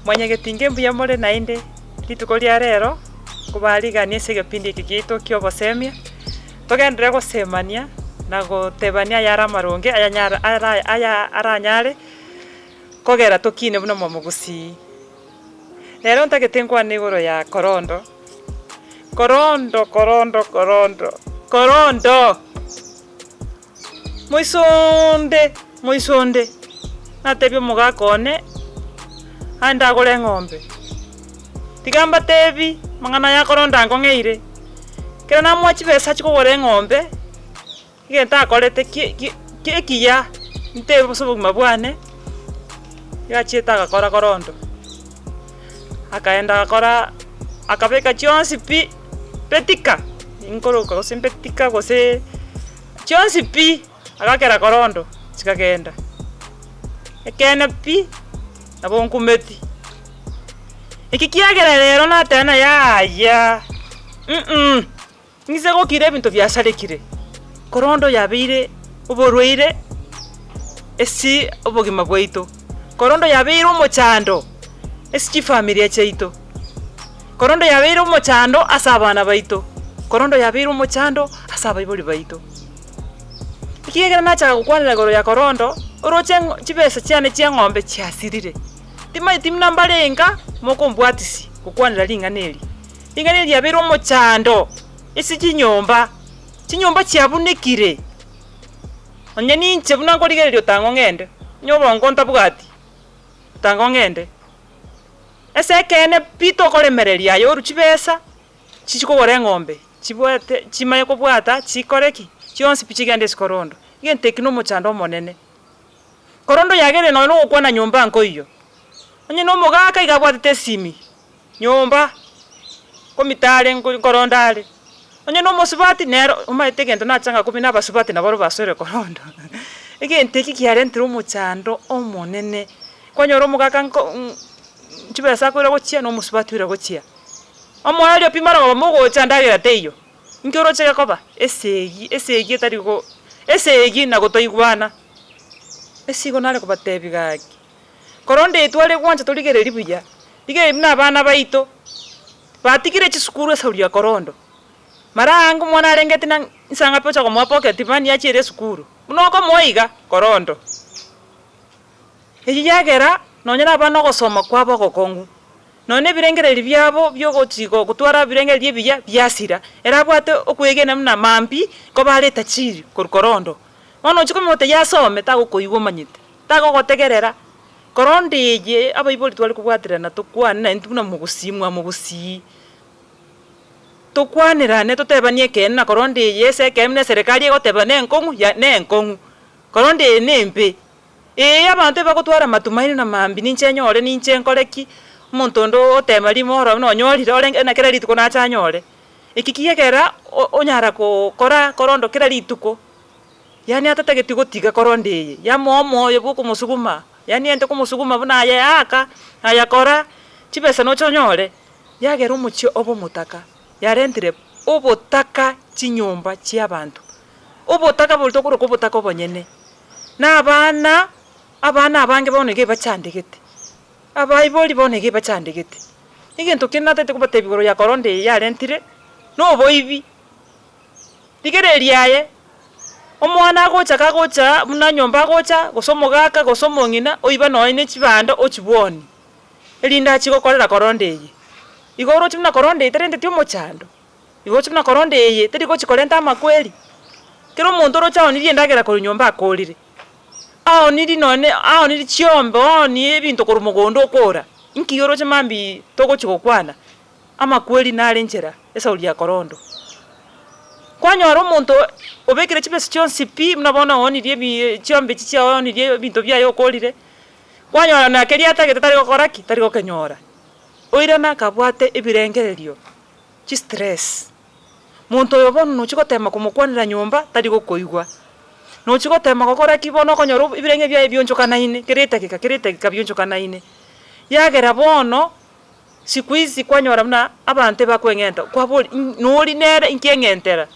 Mwanyagetinge mbuya more naende rituko ria rero nkobariganie ase egepindi eke giaito kia obosemia, togenderere gosemania na gotebania ayare amaronge ayanyare ara aya aranyare kogera tokine buna omomogusii. Rero ntagete nkwane igoro ya korondo, korondo korondo korondo korondo. Moisonde, moisonde, natebie omogaka one, aende agore eng'ombe. Tiga mbatebi, amang'ana aya akoronda nkong'eire, ekero namoa chibesa achie kogora eng'ombe, egento akorete ki ki ekiya, ntebe ase obogima bwane, iga achiete agakora korondo, akaenda agakora akabeka chionsi pi, betika, nkoroka gose mbetika gose. Chionsi pi, agakera korondo, chikagenda. Ekeene pi, nabo nkumeti. Eki kiagera rero nateba ng'a yaya, mh, ng'ise gokira ebinto biasarekire, korondo yabeire oborwaire ase obogima bwaito, korondo yabeire omochando ase chifamilia chiaito. Korondo yabeire omochando ase abana baito, korondo yabeire omochando ase abaibori baito. Ekiagera nachaka gokwanera igoro ya korondo, oroche ng'a chibesa chiane chia eng'ombe chiasirire, timanyeti buna mbarenga mokombwatisia gokwanera ring'ana eri. Ring'ana eri riabeire omochando ase chinyomba, chinyomba chiabunekire, onye ninche buna nkorigereria otang'o ng'ende, onye obongo ntabwati, otang'o ng'ende. Ase ekeene pi tokoremereria aye orue chibesa chichi kogora eng'ombe chibwate chimanye kobwata chikore ki? Chionsi pi chigende ase korondo. Egento eki na omochando omonene. Korondo yagerire nonye na ogokwana nyomba nkoiyo, onye na omogaka iga abwatete esimi nyomba, nkomita are nkorondo are, onye na omosubati nere omanyete egento nacha ng'a kumbe na abasubati naboro basoire korondo egento eki kiarentire omochando omonene. Kwanyora omogaka nko chibesa akoira gochia na omosubati oira gochia. Omoerio pi marogoba mogocha ndagera teiyo, inki oroche gekoba? Esegi, esegi etari go esegi na gotoigwana. Ase igo nare kobatebia gaki, korende tware gwancha torigereria buya, rigereria buna abana baito, batigire chisukuru esauri ya korondo, mara aange omwana arengeti na inse ang'ape ocha komoa pocket money achiere esukuru, buna okomoa iga, korondo. Eyio yagera nonya nabana ogosoma kwabo ogokong'u, nonya na ebirengererio biabo biogochi gotwara ebirengererio ebiya biasira, ere abwate okwegena buna mambia nkoba are etachiri korwa korondo. Bono ochia komotebia asome tagokoigwa omanyete, tagogotegerera, korondo eye abaibori tware kobwaterana tokwane naintwe buna mogusii mwamogusii, tokwanerane totebanie ekeene na korondo eye ase ekeene buna eserekari egoteba na enkong'u ya na enkong'u, korondo eye na embe. Ee, abanto ebagotwara amatumaini na mambia, ninche nyore, ninche nkore ki, omonto onde otema rimo ororo buna onyorire orenge na kera rituko nache anyore. Eki kiagera o- onyara kookora korondo kera rituko, yaani atatageti gotiga korondo eye, yamoa omoyo bwa okomosuguma, yaani ente komosuguma buna aye aka, aya kora, chibesa noche onyore, yagera omochie obe omotaka, yarentire obotaka chinyomba chia abanto, obotaka boria tokoroka obotaka obonyene. Na abana, abana abange bono iga ebachandegete, abaibori bono iga ebachandegete. Egento kende natagete kobatebia igoro ya korona eye yarentire, na oboibi. Rigereria aye, omwana agocha kagocha buna nyomba agocha, gose omogaka gose omong'ina, oiba nonye na echibando ochibwonie, erinde achie gokorera korona eye. Igo oroche buna korona eye terenteti omochando. Igo buna korende eye teri gochi korenta amakweri. Kera omonto oroche aonirie endagera korwa nyomba akorire, aonirie nonye aonirie chiombe aonie ebinto korwa mogondo okora, inki oroche mambia togochi gokwana? Amakweri nare nchera esauri ya korondo. Kwanyora omonto obekire chibesa chionsi pi buna bono aonirie ebi chiombe echi chiaye aonirie ebinto biaye okorire, kwanyora na keria atagete tari gokora ki? Tari gokenyora. Oirana akabwate ebirengererio. Chistress. Monto oyo bono nochia gotema komokwanera nyomba tari gokoigwa, nochia gotema gokora ki bono okonyora ebirenge biaye bionchokanaine kera edageka kera edageka bionchokanaine. Yagera bono siku hizi kwanyora buna abanto ebakoeng'enta kwaboria nori nere inki eng'entera?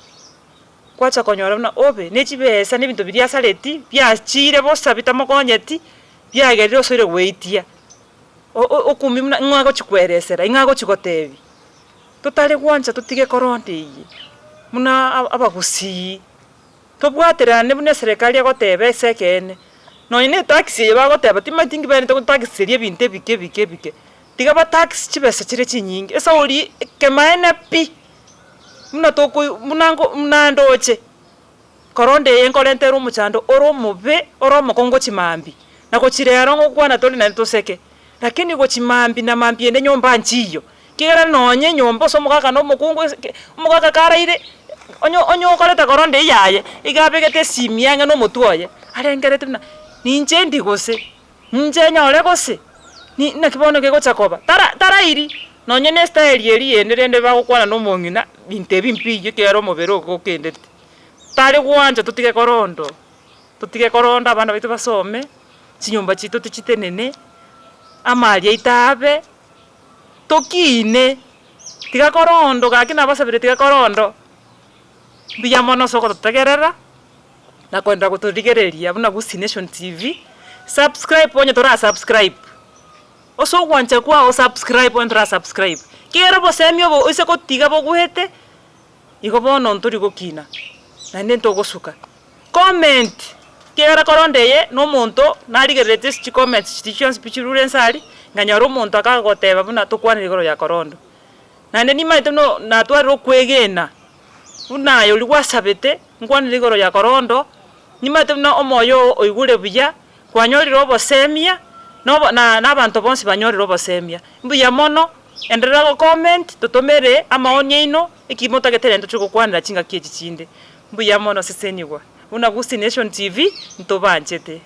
Kwacha konyora buna obe ne chibesa na ebinto biria asareti biachire bosa bitamokonyeti biagerire osoire goetia. Okumia buna ng'o agochi koeresera, ing'o agochi gotebia. Totare gwancha totige koronda eye, buna abagusii, tobwaterane buna eserekari egoteba ase ekeene, nonye na etax eye bagoteba timanyeti nki baenete gotaxeria ebinto ebike ebike ebike, tiga ba tax chibesa chire chinyinge, esauri ekemaene pi, buna tokoi buna nko buna ndoche. Korende eye nkorentere omochando ore omobe, ore omokong'u gochia mambia, na gochia rero ngokwana tore naende toseke, lakini gochia mambia na mambia ende nyomba nchiyo, ekiagera nonye enyomba ase omogaka na omokungu ase ke omogaka karaire onye onye okoreta korende eyaye, iga abegete esimi ang'e na omotwe oye, arengereti buna ninche ndi gose, ninche nyore gose, ni naki bono kegocha koba, tara tarairi nonye na estyle eria yende rende bagokwana na omong'ina, binto ebi mbiyo ekiagera omobere ogo okendete. Tari gwancha totige korondo, totige korondo abana baito basome, chinyomba chiaito tochitenene, amari aito abe, tokiine, tiga korondo gaki nabasabire tiga korondo, mbuya mono ase ogototegerera, na koenderera gotorigereria buna Gusii Nation TV, subscribe onye tora subscribe, ase ogwancha kwao subscribe onye tora subscribe, kera obosemi obo oise gotiga bogoete. Igo bono ntori gokina, naende ntogosuka. Comment, ekiagera korende eye na omonto narigereretie ase chicomments chiria chionsi pi chirure inse aria, nkanyora omonto akagoteba buna tokwanere igoro ya korondo. Naende nimanyete buna natwarire okwegena, buna aye oria gwasabete nkwanere igoro ya korondo, nimanyete buna omoyo oo oigure buya, kwanyorire obosemia, na obo na na abanto bonsi banyorire obosemia. Mbuya mono. Enderera go comment, totomere amaoni aino eki motagete rende toche gokwanera chingaki echi chinde. Mbuya mono sesenigwa. Buna Gusii Nation TV ntobanchete.